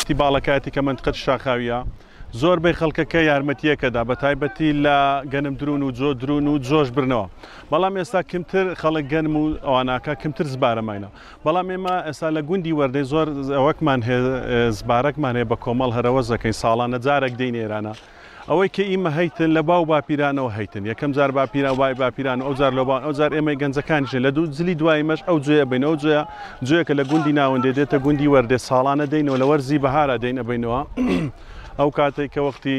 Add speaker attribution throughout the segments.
Speaker 1: تی باڵەکایەتی کە مەنتقەت شاخاویە زۆربەی خەڵکەکە یارمەتیەکەدا بە تایبەتی لە گەنم درون و جۆ درون و جۆش برنەوە بەڵام ئێستا کمتر خەڵک گەنم و ئەواناکە کمتر زبارە ماینە بەڵام ئێمە ئێستا لە گوندی وەردەی زۆر ئەوەکمان هەیە زبارەکمان هەیە بە کۆمەڵ هەرەوەز دەکەین ساڵانە جارێک دێین ئێرانە ئەوەی کە ئیمە هەیتن لە باو باپیرانەوە هەیتن یەکەم جار باپیران وای باپیران و ئەو جار لۆبان ئەو جار ئێمەی گەنجەکانیش لە دوو جلی دوای مەش ئەو جوێ بین ئەو جوێ جوێکە لە گوندی ناوەندێ دێتە گوندی وەردێ ساڵانە دێینەوە لە وەرزی بەهارا دێین ئەبینەوە ئەو کاتێک کە وەختی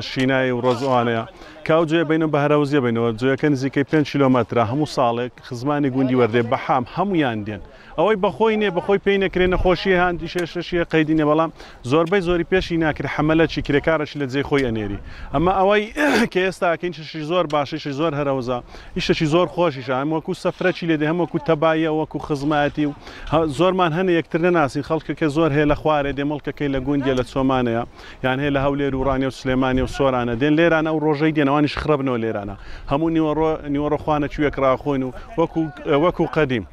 Speaker 1: شینایی و ڕۆزئوانەیە کە ئەو جوێ بینەوە بە هەرەوزیە بینەوە جوێکە نزیکەی 5 کیلۆمەترە هەموو ساڵێک خزمانی گوندی وەردێ بە حام هەموویان دێن ئەوەی بەخۆی نیە بەخۆی پێی نەکرێ نەخۆشی هاند شێشەشیە قەیدی نیە بەڵام زۆربەی زۆری پێشی ناکرێ حەمەلەچی کرێکارەشی لە جێی خۆی ئەنێری ئەمە ئەوەی کە ئێستا ئەکەین شەشی زۆر باشیشی زۆر هەرەوزە ئیشەکی زۆر خۆشیشە هەم وەکو سەفرەکی لێ دێ هەم وەکو تەباییە وەکو خزمایەتی و زۆرمان هەنە یەکتر نەناسین خەڵکەکە زۆر هەیە لە خوارێ دێ مڵکەکەی لە گوندیە لە چۆمانەیە یان هەیە لە هەولێر و ڕانیە و سلێمانی و سۆرانە دێن لێرانە ئەو ڕۆژەی دێن ئەوانیش خڕبنەوە لێرانە هەموو نیوەڕۆ نیوەڕۆ خوانە چوویەک ڕاخۆین و وەکو وەکو قەدیم.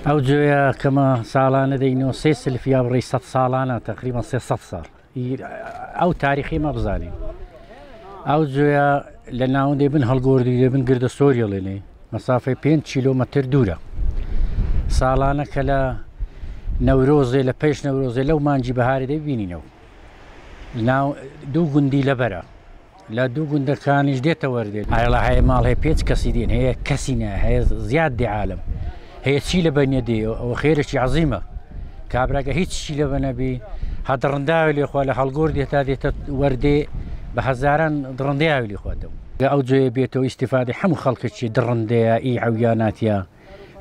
Speaker 2: ئەو جۆیە کەمە ساڵانە دەینەوە سێ سلف یا بڕی سە ساڵانە تقریبا 300 ساڵ ئەو تاریخی مە بزانین ئەو جۆیە لە ناوەندێ بن هەڵگۆردی دێ بن گردە سۆریە لێنێ مەسافەی 5 کیلۆمەتر دوورە ساڵانە کە لە نەورۆزێ لە پێش نەورۆزێ لەو مانجی بەهاری دەبینینەوە ناو دوو گوندی لەبەرە لە دوو گوندەکانیش دێتە وەردێت ئایڵا هەیە ماڵ هەیە پێنج کەسی دێن هەیە کەسی نە هەیە زیاد دێ عالم هەیە چی لە بەنیە دێ ئەوە خێرێکی عەزیمە کابراگە هیچ چی لە بەنەبی هە دڕنداوی لێخوا لە هەڵگۆر دێت تا دێتە وەردێ بە هەزاران دڕندەیاوی لێخوا دەو ئەو جێ بێتەوە ئیسیفادی هەموو خەڵکێکی دڕندەیە ئی عەویاناتە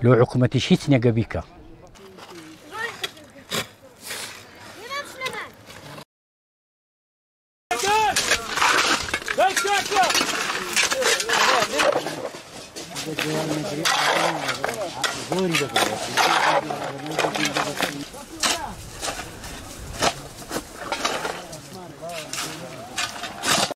Speaker 2: لۆ حکوومەتیش هیچ نەگە بیکە.